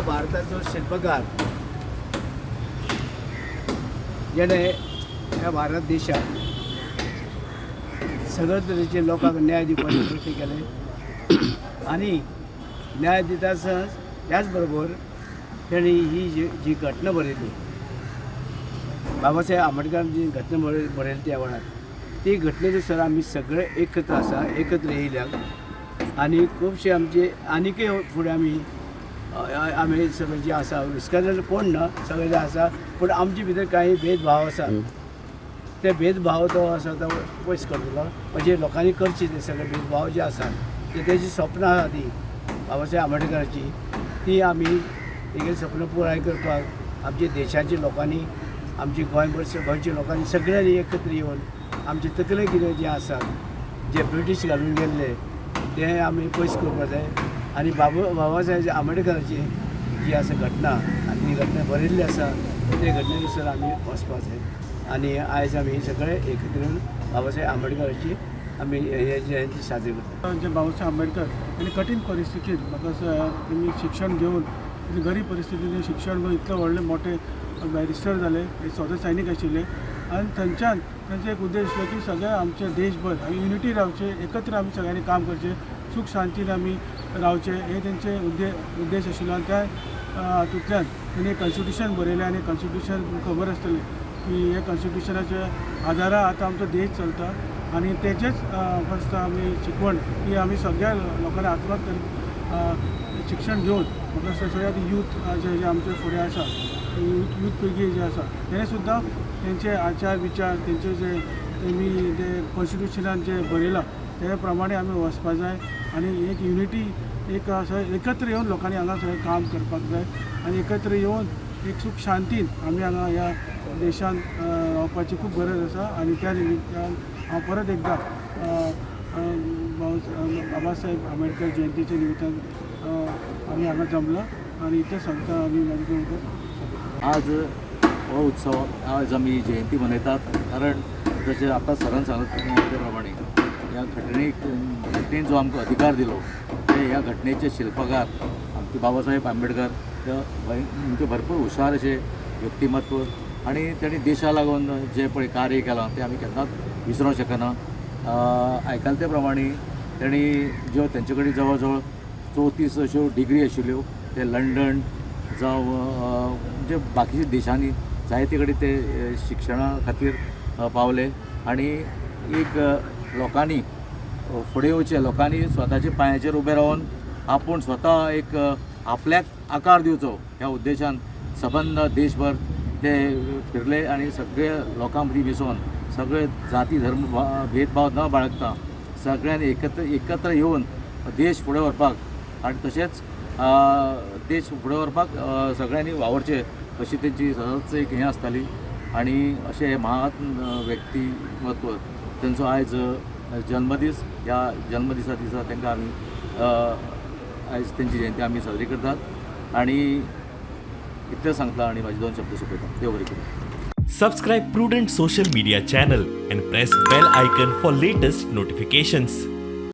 भारताचो शिल्पकार जेणे ह्या भारत देशाक सगळे तरेचे लोकांक न्याय दिवपाचे प्रयत्न केले आनी न्याय दिता आसतना त्याच बरोबर तेणी ही जी जी घटना बरयली, बाबासाहेब आंबेडकरान जी घटना बरयली त्या वेळार, ती घटनेनुसार आमी सगळे एकत्र आसा, एकत्र येयल्यात आनी खुबशे आमचे आनीकय फुडें आमी आमी सगळे जे आसा विस्कळ्ळे कोण ना, सगळे जे आसा, पूण आमचे भितर कांय भेदभाव आसा, ते भेदभाव तो आसा तो पयस करतलो. म्हणजे लोकांनी करचे ते सगळे भेदभाव जे आसा ते तेजी सपनां आसा ती बाबासाहेब आंबेडकराची, ती आमी तेगेली सपनां पुराय करपाक आमच्या देशाच्या लोकांनी, आमची गोंयभर गोंयच्या लोकांनी सगळ्यांनी एकत्र येवन आमचे तकले कितें जे आसा जे ब्रिटीश घालून गेल्ले ते आमी पयस करपाक जाय. आनी बाबासाहेब आंबेडकराची जी आसा घटना आनी ती घटना बरयल्ली आसा ते घटनेनुसार आमी वचपाक जाय. आनी आयज आमी सगळे एकत्र येवन बाबासाहेब आंबेडकराची आमी हे जयंती साजरी करतात. जे बाबासाहेब आंबेडकर यांनी कठीण परिस्थितीत म्हाका तेमी शिक्षण घेवन, इतली गरीब परिस्थितींत शिक्षण घेवन इतले व्हडले मोठे बॅरिस्टर जाले, स्वता सैनीक आशिल्ले आनी थंयच्यान तांचो एक उद्देश आसलो की सगळे आमचे देशभर युनिटी रावचे, एकत्र आमी सगळ्यांनी काम करचें, सूख शांतीन आमी रावचे, हे तेंचे उद्देश आशिल्लो. आनी त्या हातूंतल्यान तेणी कॉन्स्टिट्युशन बरयलें आनी कॉन्स्टिट्युशन खबर आसतलें की हे कॉन्स्टिट्युशनाच्या आदारा आतां आमचो देश चलता आनी तेजेच फक्त आमी शिकवण ही आमी सगळ्या लोकांनी आत्महत्या शिक्षण घेवन म्हाका दिसता सगळ्यात यूथ जे जे आमचे फुडें आसा, यूथ पिळगी जी आसा तेणें सुद्दां तेंचे आचार विचार, तेंचे जे तेमी जे कॉन्स्टिट्युशनान जे बरयलां ते प्रमाणे आमी वचपा जाय आनी एक युनिटी, एक सगळें एकत्र येवन लोकांनी हांगा सगळें काम करपाक जाय आनी एकत्र येवन एक सूख शांतीन आमी हांगा ह्या देशांत रावपाची खूब गरज आसा. आनी त्या निमित्तान हांव परत एकदां बाबासाहेब आंबेडकर जयंतीच्या निमित्तान आमी हांगा जमला आनी इतलें सांगता आनी म्हाजे. आज हो उत्सव, आज आमी जयंती मनयतात, कारण जशें आतां सरान सांगलां ते प्रमाणे ह्या घटनेन जो आमकां अधिकार दिलो ते ह्या घटनेचे शिल्पकार आमचे बाबासाहेब आंबेडकर ते म्हणजे भरपूर हुशार अशें व्यक्तिमत्व आनी तेणी देशा लागून जें पळय कार्य केलां तें आमी केन्नाच विसरूंक शकना. आयकलां ते प्रमाणे तेणी ज्यो तेंचे कडेन जवळ जवळ 34 अश्यो डिग्री आशिल्ल्यो, ते लंडन जावं म्हणजे बाकीच्या देशांनी जायते कडेन ते शिक्षणा खातीर पावले आनी एक लोकांनी फुडें येवचें, लोकांनी स्वताच्या पांयाचेर उबें रावन आपूण स्वता एक आपल्याक आकार दिवचो ह्या उद्देशान सबंद देशभर ते फिरले आनी सगळे लोकां मदीं मिसोन सगळे जाती धर्म भेदभाव न बाळगता सगळ्यांनी एकत्र एकत्र येवन देश फुडें व्हरपाक आनी तशेंच देश फुडें व्हरपाक सगळ्यांनी वावरचें अशी तेंची सदांच एक हें आसताली. आनी अशें हें महान व्यक्तिमत्व तेंचो आयज जल्मदीस, ह्या जल्मदिसा दिसा तांकां आमी आयज तेंची जयंती आमी साजरी करतात आनी इतलें सांगता आनी म्हाजे दोन शब्द सोंपयता. देव बरें करूं. Subscribe Prudent Social Media channel and press bell icon for latest notifications.